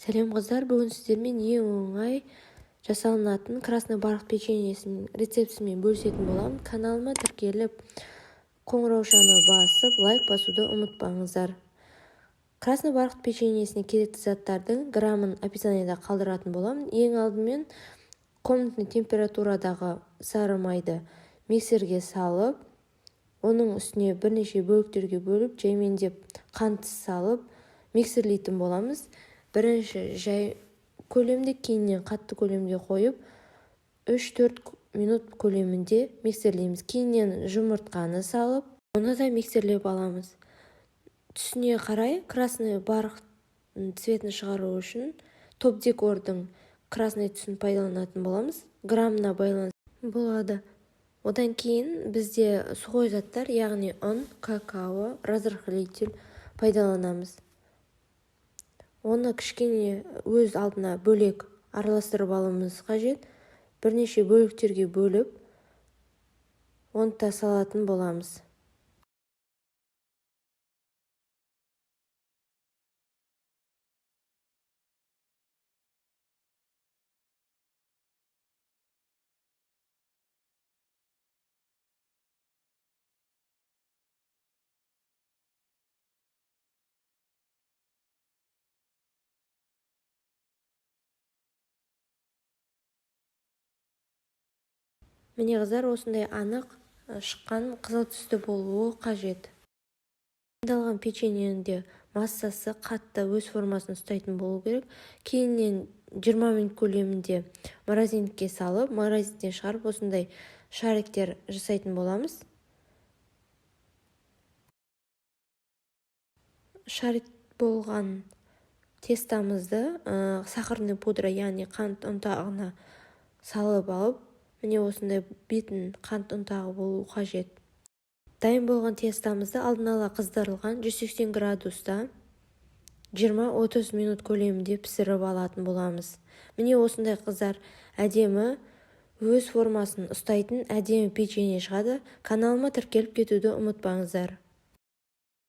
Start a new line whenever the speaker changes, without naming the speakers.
Сәлем, қыздар! Бүгін сіздермен ең оңай жасалынатын красный бархат печеньесінің рецептісімен бөлісетін боламын. Каналыма тіркеліп, қоңыраушаны басып, лайк басуды ұмытпаңыздар. Красный бархат печеньесіне керекті заттардың граммын описаниеда қалдыратын боламын. Ең алдымен комнатный температурадағы сары майды миксерге салып, оның үстіне бірнеше бөліктерге бөліп, жаймендеп қант салып, миксерлейтін боламыз. Бірінші жай көлемде, кейіннен қатты көлемге қойып, 3-4 минут көлемінде миксерлейміз. Кейіннен жұмыртқаны салып, оны да миксерлеп аламыз. Түсіне қарай красный бархат цветін шығару үшін Топ Декордың красный түсін пайдаланатын боламыз, граммына байланысты болады. Одан кейін бізде сухой заттар, яғни ұн, какао, разрыхлитель пайдаланамыз. Оны кішкене өз алдына бөлек араластырып алуымыз қажет. Бірнеше бөліктерге бөліп, оны да салатын боламыз. Міне, қыздар, осындай анық шыққан қызыл түсті болуы қажет. Дайындалған печеньенің де массасы қатты, өз формасын ұстайтын болу керек. Кейіннен 20 минут көлемінде морозильникке салып, морозильниктен шығарып, осындай шариктер жасайтын боламыз. Шарик болған тестамызды сахарный пудра, яғни қант ұнтағына салып алып, міне, осындай бетін қант ұнтағы болуы қажет. Дайын болған тестамызды алдын ала қыздырылған 180 градуста 20-30 минут көлемінде пісіріп алатын боламыз. Міне, осындай, қыздар, әдемі, өз формасын ұстайтын әдемі печенье шығады. Каналыма тіркеліп кетуді ұмытпаңыздар.